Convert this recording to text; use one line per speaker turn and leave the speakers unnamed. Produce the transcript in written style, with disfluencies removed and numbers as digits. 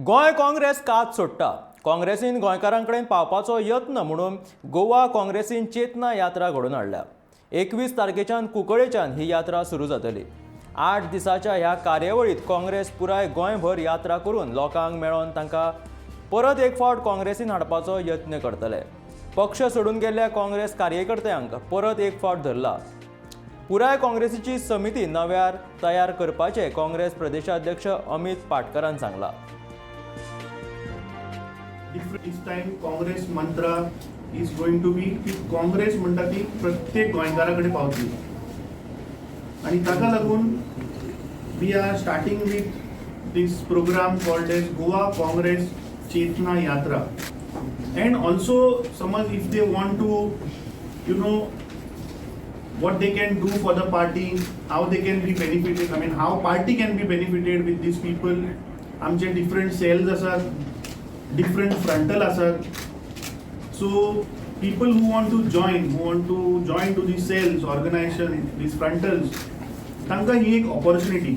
गोंय काँग्रेस कात सोडटा. काँग्रेसीन गोंयकारां कडेन पावपाचो यत्न म्हणून गोवा काँग्रेसीन चेतना यात्रा घडोवन हाडल्या. 21 तारखेच्यान कुंकळेच्यान ही यात्रा सुरू जातली. 8 दिसाच्या ह्या कार्यावळीत काँग्रेस पुराय गोंयभर यात्रा करून लोकांक मेळोन तांकां परत एक फावट काँग्रेसीन हाडपाचो यत्न करतले. पक्ष सोडून गेल्ल्या काँग्रेस कार्यकर्त्यांक परत एक फावट धरला. पुराय काँग्रेसीची समिती नव्यार तयार करपाचें काँग्रेस प्रदेशाध्यक्ष अमित पाटकरान सांगलां.
This time Congress mantra is going to be की काँग्रेस म्हणटा ती प्रत्येक गोंयकारा कडेन पावतली आनी ताका लागून we are starting with this program called as Goa Congress Chetna Yatra. And also समज if they want to what they can do for the party, how they can be benefited, I mean, how party can be benefited with these people. आमचे different sales आसात, different frontal आसात. So people who want to join, who want to join to the cells, organization, these frontals, तांकां ही एक opportunity.